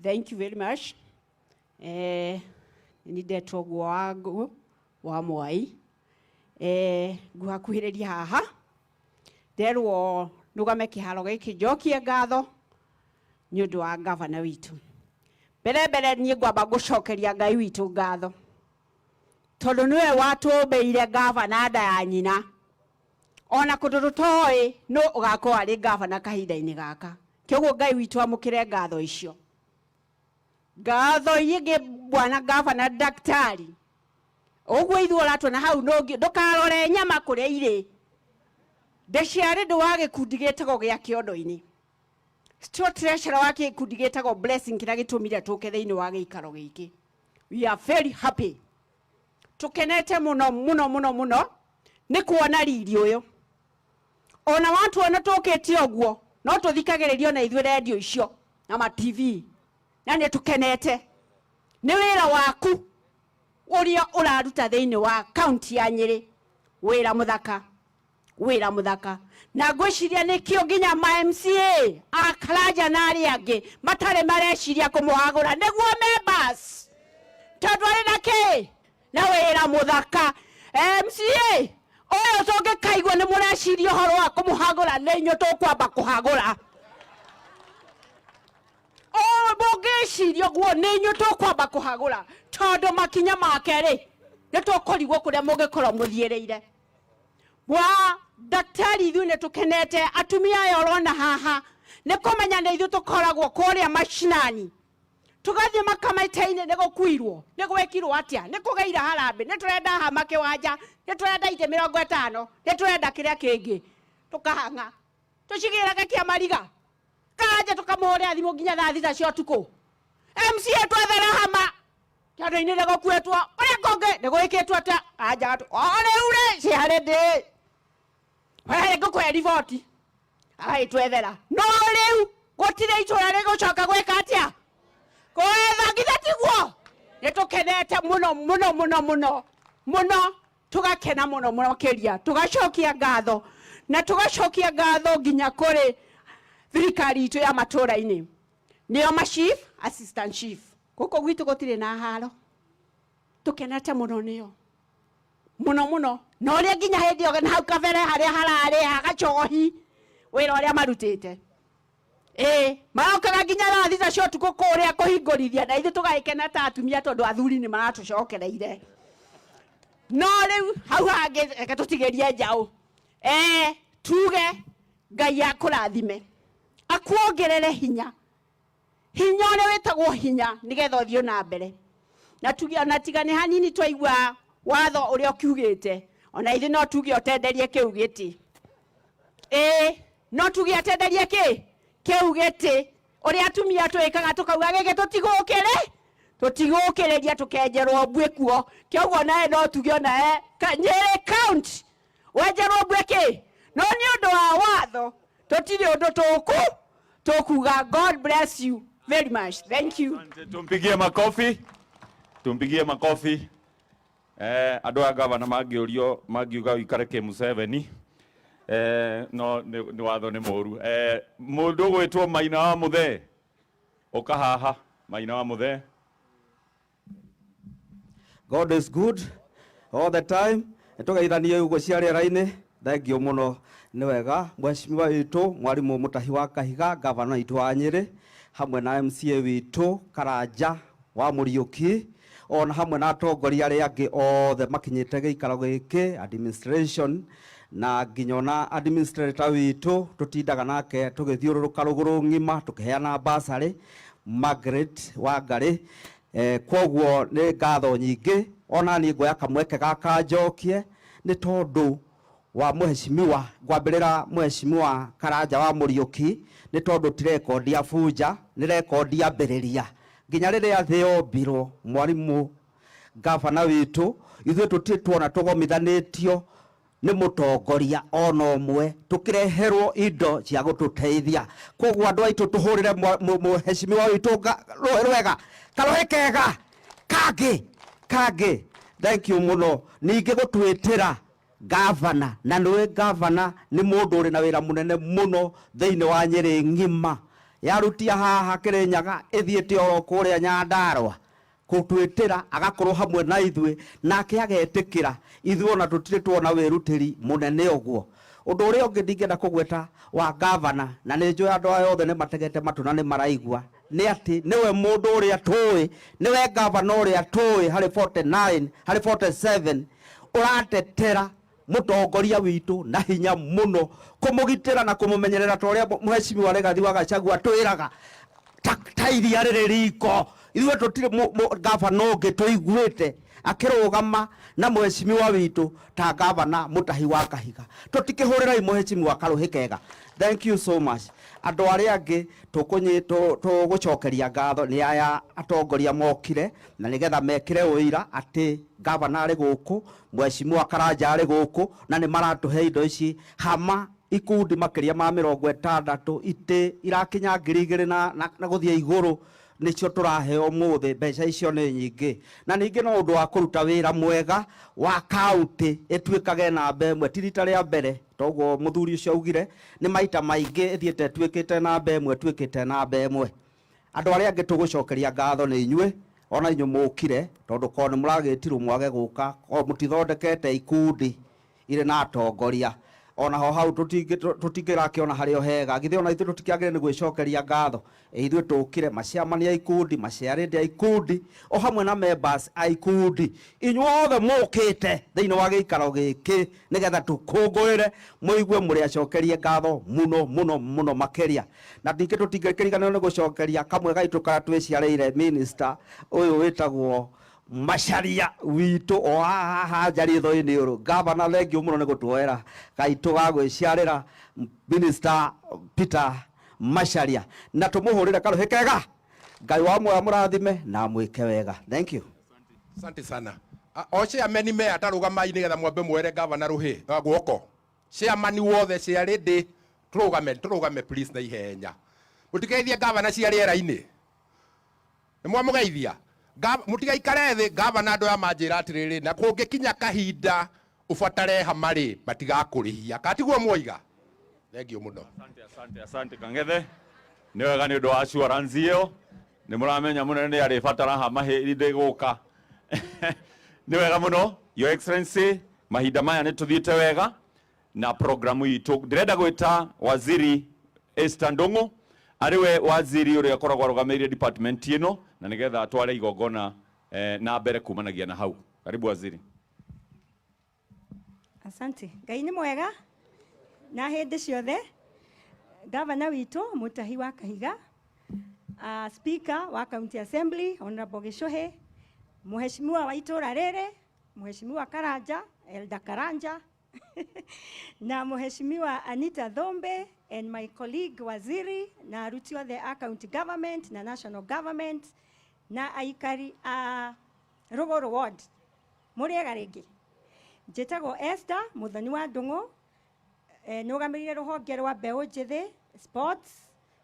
Thank you very much. Nĩ ndetwo guo wa ngũ wa mwai. Nguhakuhĩrĩria haha nderwo nũgame kĩharo gĩkĩ njokie ngatho nĩ ũndũ wa gavana witũ. Mbere mbere niĩ ngwamba gũcokeria Ngai witũ ngatho tondũ nĩwe watũmbĩire gavana nda ya nyina, ona kũndũ tũtoĩ nũ ũgakorwo arĩ gavana kahinda-inĩ gaka. Kĩoguo Ngai witũ amũkĩre ngatho icio. Ngatho ingĩ bwana gavana daktari, ũguo ithuĩ ũratwona hau ndũkarore nyama kũrĩa irĩ. Ndeciarĩ ndũ wa gĩkundi gĩtagwo gĩa kĩondo-inĩ. Sto treasurer wa gĩkundi gĩtagwo Blessing kĩrĩa gĩtũmire tũke thĩinĩ wa gĩikaro gĩkĩ. We are very happy. Tũkenete mũno mũno mũno mũno nĩ kuona riri ũyũ. Ona watuona tũkĩte ũguo no tũthikagĩrĩrio na ithuĩ redio icio na ma TV, na nĩ tũkenete nĩ wĩra waku ũrĩa ũraruta thĩinĩ wa kaunti ya Nyĩrĩ. Wĩra mũthaka, wĩra mũthaka. Na ngwĩciria nĩkĩo nginya ma MCA a Karanja na arĩa angĩ matarĩ mareciria kũmũhagũra nĩguo members, tondũ arĩ na kĩ na wĩra mũthaka. MCA ũyũ tũngĩkaigua nĩ mũreciria ũhoro wa kũmũhagũra, nĩ inyuĩ tũkwamba kũhagũra. O mũngĩciria ũguo nĩ inyuĩ tũkwamba kũhagũra, tondũ makinya make rĩ nĩ tũkũrigwo kũrĩa mũngĩkorwo mũthiĩrĩire. Wa daktari, ithuĩ nĩ tũkenete. Atumia aya ũrona haha nĩ kũmenya nĩ ithuĩ tũkoragwo kũrĩa macinani, tũgathiĩ makamĩtĩ-inĩ, nĩ gũkuirwo, nĩ gwĩkirwo atĩa, nĩ kũgĩire harambĩ, nĩ tũrenda hama kĩwanja, nĩ tũrenda itĩ 50, nĩ tũrenda kĩrĩa kĩngĩ, tũkahang'a tũcigĩraga kĩa mariga Karanja, tũkamũhũrĩra thimũ nginya thaa 6 cia ũtukũ. MCA, twethera hama kĩondo-inĩ, nĩ gũkuĩtwo kũrĩa kũngĩ, nĩ gwĩkĩtwo atĩa. Karanja gatũ o rĩu rĩ ciarĩ ndĩ we ngũkũhe riboti agagĩtwethera, no rĩu gũtirĩ itũra rĩgũcoka gwĩka atĩa gwetha githe tiguo. Nĩ tũkenete mũno mũno mũno mũno mũno, tũgakena mũno mũno makĩria, tũgacokia ngatho na tũgacokia ngatho nginya kũrĩ thirikari itũ ya matũra-inĩ, nĩo ma chief, assistant chief. Gũkũ gwitũ gũtirĩ na haro, tũkenete mũno nĩo mũno mũno, na ũrĩa nginya hĩndĩ ĩyo na hau kabere harĩa hararĩ hagacohi wĩra ũrĩa marutĩte. Ĩĩ, marokaga nginya thaa 6 cia ũtukũ kũrĩa kũhingũrithia, na ithuĩ tũgagĩkena ta atumia tondũ athuri nĩ maratũcokereire. No rĩu hau hangĩ reke tũtigĩrie njaũ. Tuge Ngai akũrathime, akuongerere hinya, hinya ũrĩa wĩtagwo hinya, nĩgetha ũthiĩ na mbere. Na tuge ona tiga nĩ hanini twaigua watho ũrĩa ũkiugĩte, ona ithuĩ no tuge ũtenderie kĩu gĩtĩ. Ĩĩ, no tuge atenderie kĩ kĩu gĩtĩ. Ũrĩa atumia twĩkaga tũkauga gĩkĩ tũtigũkĩrĩ tũtigũkĩrĩria, tũkenjerwo mbuĩ kuo. Kĩoguo nawe no tuge onawe Nyĩrĩ county wenjerwo mbuĩ kĩ, no nĩ ũndũ wa watho tũtirĩ ũndũ tũkuga. God bless you very much. Thank you. Asante, tumpigie makofi, tumpigie makofi. Andũ a gavana mangĩũrio mangiuga ũikare kĩ Museveni, no nĩ watho nĩ mũru. Mũndũ ũgwĩtwo Maina wa Mũthee, ũka haha Maina wa Mũthee. God is good all the time. Nĩtũgeithanie ũguo cia rĩera-inĩ. Thank you mũno, nĩ wega. Mheshimiwa witũ mwarimũ Mũtahi wa Kahiga, gavana witũ wa Nyĩrĩ, hamwe na MCA witũ Karanja wa Mũriũki, ona hamwe na atongoria arĩa angĩ othe makinyĩte gĩikaro gĩkĩ, administration na nginya ona administrator witũ tũtindaga nake tũgĩthiũrũrũka rũgũrũ ng'ima tũkĩheana bursary, Margaret Wangarĩ. Kwoguo nĩ ngatho nyingĩ. Ona niĩ nguoya kamweke gaka njokie nĩ tondũ wa mheshimiwa, ngwambĩrĩra mheshimiwa Karanja wa Mũriũki, nĩ tondũ ti rekondi ya bunja, nĩ rekondi ya mbĩrĩria nginya rĩrĩa thĩ yombirwo. Mwarimũ gavana witũ, ithuĩ tũtirĩ tuona tũgomithanĩtio nĩ mũtongoria ona ũmwe tũkĩreherwo indo cia gũtũteithia. Koguo andũ aitũ, tũhũrĩre mheshimiwa witũ rũhĩ rwega, karũhĩ kega kangĩ kangĩ. Thank you mũno. Ningĩ gũtwĩtĩra gavana, na nĩwe gavana nĩ mũndũ ũrĩ na wĩra mũnene mũno thĩinĩ wa Nyĩrĩ ng'ima. Yarutia haha Kirinyaga ithiĩte oro kũrĩa Nyandarũa kũtwĩtĩra agakorwo hamwe na ithuĩ, nake agetĩkĩra ithuĩ ona tũtirĩ tuona wĩrutĩri mũnene ũguo. Ũndũ ũrĩa ũngĩ ndingĩenda kũgweta wa gavana, na nĩ njũĩ andũ aya othe nĩ mategete matũ na nĩ maraigua, nĩ atĩ nĩwe mũndũ ũrĩa tũĩ, nĩwe gavana ũrĩa tũĩ harĩ 49 harĩ 47 ũratetera mũtongoria witũ na hinya mũno, kũmũgitĩra na kũmũmenyerera ta ũrĩa Mheshimiwa Rigathi wa Gachagua twĩraga ta iria rĩrĩ riko. Ithuĩ tũtirĩ gavana ũngĩ tũiguĩte akĩrũgama na mheshimiwa witũ ta gavana Mutahi wa Kahiga. Tũtikĩhũrĩrai mheshimiwa karũhĩ kega. Thank you so much. Andũ arĩa angĩ tũgũcokeria ngatho nĩ aya atongoria mokire na nĩgetha mekĩre ũira atĩ gavana arĩ gũkũ, mheshimiwa Karanja arĩ gũkũ, na nĩ maratũhe indo ici hama ikundi makĩria ma 60 itĩ irakinya 2000 na gũthiĩ igũrũ nĩcio tũraheo ũmũthĩ. Mbeca icio nĩ nyingĩ, na ningĩ no ũndũ wa kũruta wĩra mwega wa kaunti ĩtuĩkage namba ĩmwe. Ti rita rĩa mbere, toguo mũthuri ũcio augire, nĩ maita maingĩ ĩthiĩte ĩtuĩkĩte namba ĩmwe, ĩtuĩkĩte namba ĩmwe. Andũ arĩa angĩ tũgũcokeria ngatho nĩ inyuĩ, ona inyuĩ mũkire, tondũ korwo nĩ mũragĩtirwo mwage gũka, korwo mũtithondekete ikundi irĩ na atongoria, ona ho hau tũtingĩrakĩona harĩa hega. Githĩ ona ithuĩ tũtikĩagĩrĩire nĩ gwĩcokeria ngatho? Ithuĩ tũkire maciamani a ikundi, maciarĩndĩ a ikundi, o hamwe na members a ikundi, inyuothe mũkĩte thĩinĩ wa gĩikaro gĩkĩ nĩgetha tũkũngũĩre, mũigue mũrĩ acokerie ngatho mũno mũno mũno makĩria. Na ningĩ tũtingĩkĩriganĩrwo nĩ gũcokeria kamwe gaitũ karĩa twĩciarĩire, minister ũyũ wĩtagwo Macharia witũ o haha nja rĩtho-inĩ ũrũ. Gavana, thengiũ mũno nĩ gũtuoera gaitũ ga gwĩciarĩra, Minister Peter Macharia, na tũmũhũrĩre karũhĩ kega. Ngai wa muoyo amũrathime na amwĩke wega. Thank you. Asante sana. O chairman me atarũgamai nĩgetha mwambe mwere gavana rũhĩ guoko. Chairman wothe ciarĩndĩ tũrũgame, tũrũgame please na ihenya. Mũtikeithie gavana cia rĩera-inĩ. Nĩ mwamũgeithia. Mũtigaikare thĩ, gavana andũ aya manjĩra atĩrĩrĩ, na kũngĩkinya kahinda ũbatare hama rĩ, matigakũrĩhia. Ka tiguo mwoiga? Thengiũ mũno. Asante, asante, asante Kang'ethe. Nĩ wega nĩ ũndũ wa assurance ĩyo. Nĩ mũramenya mũnene nĩ arĩbatara hama hĩndĩ ĩgũka. Nĩ wega mũno, Your Excellency, mahinda maya nĩ tũthiĩte wega na programu itũ. Ndĩrenda gwĩta Waziri Esther Ndung'u, arĩ we waziri ũrĩa ũkoragwo arũgamĩrĩire department ĩno, na nĩgetha atware igongona na mbere kumanagia na hau. Karibu waziri. Asante. Ngai nĩ mwega na hĩndĩ ciothe. Gavana witũ Mutahi wa Kahiga, Speaker wa County Assembly Honorable Gichuhi, Mheshimiwa wa itũra rĩrĩ Mheshimiwa Karanja, Elder Karanja, na Mheshimiwa Anita Thumbi and my colleague Waziri, na aruti othe a county government na national government na aikari a Rũgũrũ ward. Mũrĩega rĩngĩ. Njĩtagwo Esther Muthoni wa Ndung'u, nũgamĩrĩire rũhonge rwa mbeũ njĩthĩ, sports,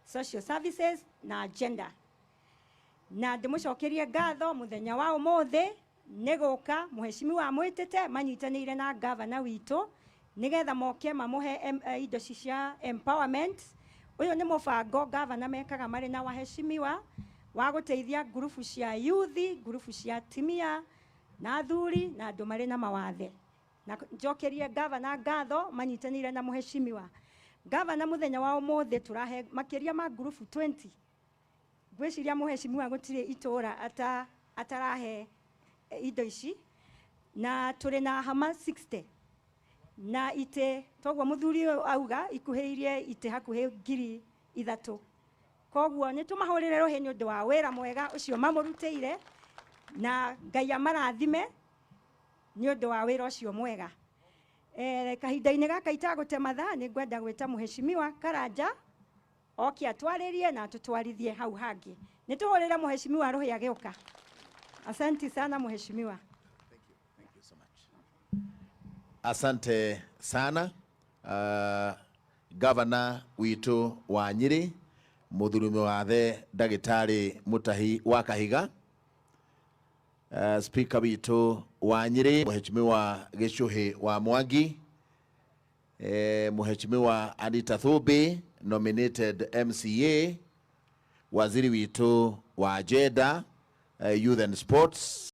social services na gender. Na ndĩmũcokerie ngatho mũthenya wa ũmũthĩ nĩ gũka mheshimiwa amwĩtĩte manyitanĩire na gavana witũ nĩgetha moke mamũhe indo ici cia empowerment. Ũyũ nĩ mũbango gavana mekaga marĩ na waheshimiwa wa gũteithia ngurubu cia youth, ngurubu cia atumia na athuri na andũ marĩ na mawathe. Na njokerie gavana ngatho manyitanĩire na mheshimiwa. Gavana mũthenya wa ũmũthĩ tũrahe makĩria ma ngurubu 20. Ngwĩciria mheshimiwa gũtirĩ itũra atarahe indo ici, na tũrĩ na hama 60 na itĩ, toguo mũthuri ũyũ auga ikuhĩrĩirie itĩ hakuhĩ 3,000. Koguo nĩ tũmahũrĩre rũhĩ nĩ ũndũ wa wĩra mwega ũcio mamũrutĩire, na Ngai amarathime nĩ ũndũ wa wĩra ũcio mwega. Kahinda-inĩ gaka itagũte mathaa, nĩ ngwenda gwĩta Mheshimiwa Karanja oke atwarĩrie na atũtwarithie hau hangĩ. Nĩ tũhũrĩre Mheshimiwa rũhĩ agĩũka. Asante sana Mheshimiwa. Thank you. Thank you so much. Asante sana. Governor witũ wa Nyĩrĩ, mũthurumi wathe ndagĩtarĩ Mutahi wa Kahiga, Speaker witũ wa Nyĩrĩ Mheshimiwa Gichuhi wa Mwangi, Mheshimiwa Anita Thumbi, nominated MCA, Waziri witũ wa gender, youth and sports.